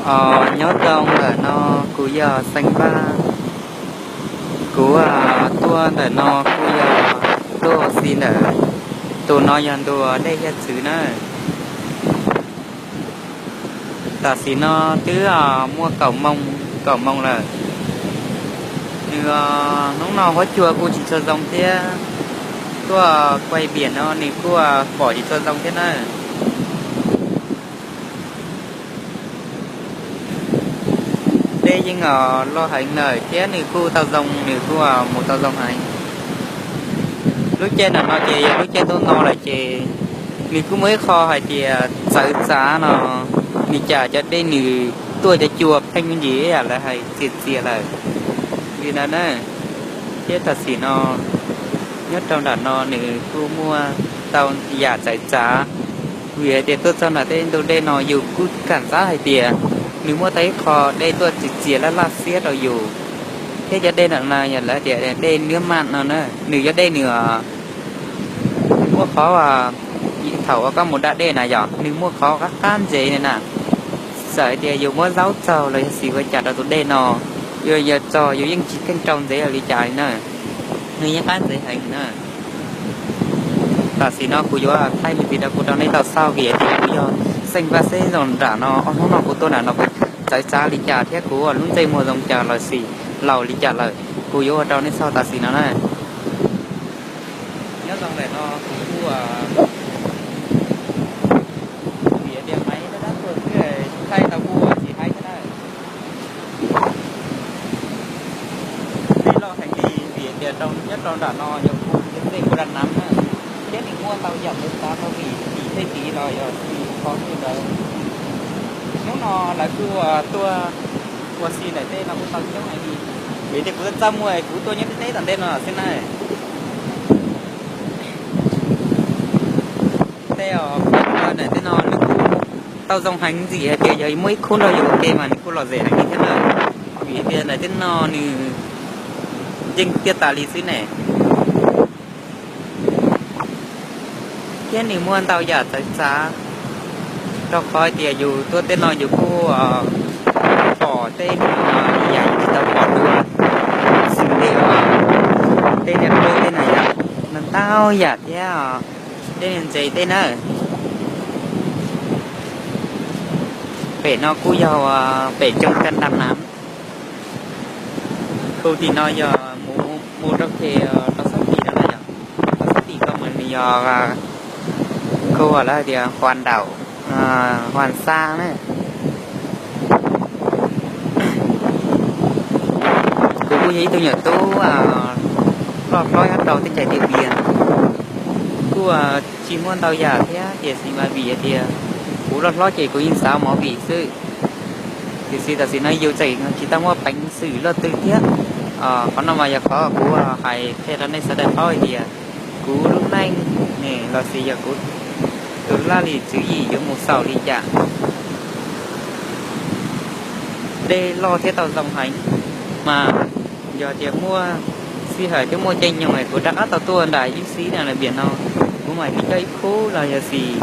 Os, nyob zoo ntawm no, kuv yog Xeeb Vaj. Kuv tuaj ntawm no kuj yog tuaj ua si ntawm, tus no yog ntu dej hiab txwv na. Tam sim no twb muaj kaum moos, kaum moos lawm. Nws, hnub no huab cua kuj tsis tshua zoo thiab, tuaj quay video no nws kuj pom tsis tshua zoo thiab na. Dej yeej loj heev lawm thiab nws kuj tau zoo, nws kuj mus tau zoo heev. Lub caij ntawm no ces yog lub caij ntuj no lawm ces nws kuj muaj ib qho hais tias txawv txav no, li cas cov dej nws tuaj cov cua pheej me ntsis ib yam lawv hais txias txias lawm li ntawd na. Thiab tam sim no nyob rau nram no nws kuj muaj tau yam txawv txav, vim hais tias tuaj txog nram tej ntu dej no yus kuj kam xav hais tias nws muaj tau ib qho dej tuaj txias txias laj laj xiab rau yus. Thiab cov dej nram no yog lawv tias dej nws mam no na, nws cov dej nws muaj qhov thaum uas koj mus da dej na yom, nws muaj qhov qab qab ntsev na. Txawm hais tias yus muab zaub txaug los yog xis ua cas rau tus dej no, yus yog txog yus yeej tsis kheej rau ntsev li cas li na. Nws yeej qab ntsev heev na. Tam sim no kuv yuav thaij me ntsis rau kuv rau nej tau xauj vim tias kuv yog Xeeb Vaj xwb, zoo nram no ob hnub no kuv tuaj nram no kuv txawv txav li cas thiab kuv lub ntsej muag zoo cas los sis laus li cas lawm, kuv yuav ua rau nej xauj tam sim no na. Nyob zoo ntawm no kuv kuj vim tias maiv dab dab tuaj xwb, thaij tau kuj tsis haib thiab na. Dej loj heev li vim tias rau nyob rau nram no yog kuv yog tej kuv dab nam na, thiab nws muaj ntau yam txawv txav tau vim tim tej tid los yog tim qhov twg ntawd. Hnub no lawv kuj tuaj ua si ntawm tej no kuj tau coob heev li, vim tias kuv txaj muag kuv tuaj nyob teb tom ntej no xwb na. Tej os, ntawm tej no nws kuj tau zoo heev ntxim hais tias yog muaj ib khub nrog yus ua ke mas nws kuj lom zem heev li thiab na. Vim tias ntawm tej no nws yeej tiaj tas li xwb ne. Thiab nws muaj ntau yam txawv txav, rau qhov tias yus tuaj tej no yus kuj pom tej yam yus tsis tau pom dua, xws li tej niag qub tej na yom, ntau yam thiab os, tej niag ntses tej na. Pem no kuj yog pem Coo Ka Ntam na. Khu tim no yog mus, mus rau pem rau sab tim no na yom. Rau sab tim ko mas nws yog khu lawv hais tias Huas Nraum, Huas Xas na. Kuv kuj yog ib tug nyuam tub loj hlob nyob rau teb chaws Tiaj Vias, kuj tsis muaj ntau yam thiab, tiam sis mas vim hais tias kuv loj hlob ces kuv yeej xav movie xwb. Tiam sis tam sim no yus tseem tsis tau muaj peev xwm luaj twg thiab. Qhov no mas yog qhov kuv hais qhia rau nej sawv daws paub hais tias kuv lub neej ne los sis yog kuv tus laj lim tswv yim yuav mus xaus li cas. Dej loj thiab tau zoo heev, mas yog tias muaj sij hawm thiab muaj caij nyoog kuv rov qab tau tuaj nram ib xib na lawm npiam no, kuv mam li coj ib khub los yog xis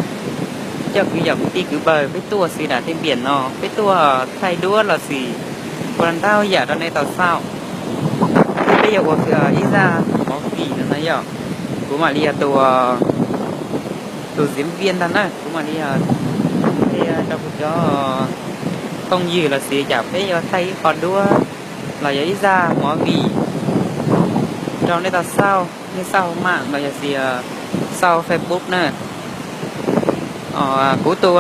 coj kwv yam kwv tij kwv npawg peb tuaj xis nram tej npiam no, peb tuaj thaij duab los xis ua ntau yam rau nej tau xauj. Thiab peb yuav ua ib zaj movie no na yom. Kuv mam li yog tus, tus diễn viên ntag na, kuv mam li qhia rau kuv cov phooj ywg los xis cas peb yuav thaij ib qho duab los yog ib zaj movie rau nej tau xauj, nej xauj mam los yog xis xauj Facebook na. Kuv tus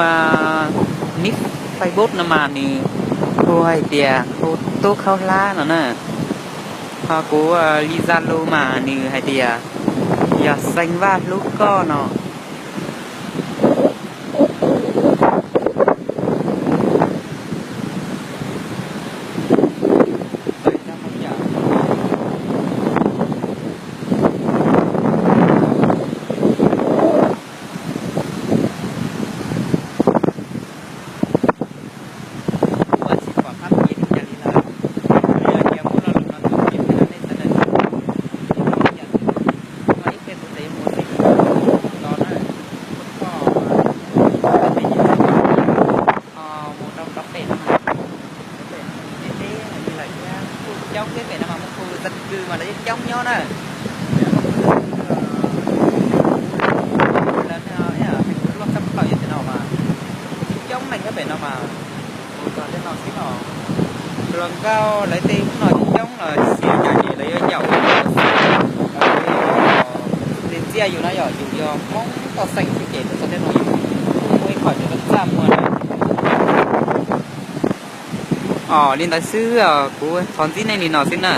nick Facebook no mas nws hu hais tias hu Tub Khaub Hlab no na. Ho kuv li Zalo mas nws hais tias yog Xeeb Vaj Hlub Koj no. Kuv tsis pom qab piav li cas li lawm, yog tias muaj lo lus no kuv qias thiab rau nej sawv daws, ib pliag kuv tseem yuav mus xwb, los coob thiab, pem no mas mus khu zaj kws mas lawv yeej coob nyob na. Lawv no, lub txaj tau yog tim no mas coob neeg thiab pem no mas. Mus txog tej no xwb no, hluas nkauj lawv tej hnub no coob los xyov cas ces lawv yuav yaum li ntxiaj yus na, yog yus yog Hmoob toj xeem xwb ces txog tej no yus muaj ib qho cov txaj muag na. Os, li ntawd xwb, kuv thov ntsib nej li no xwb na.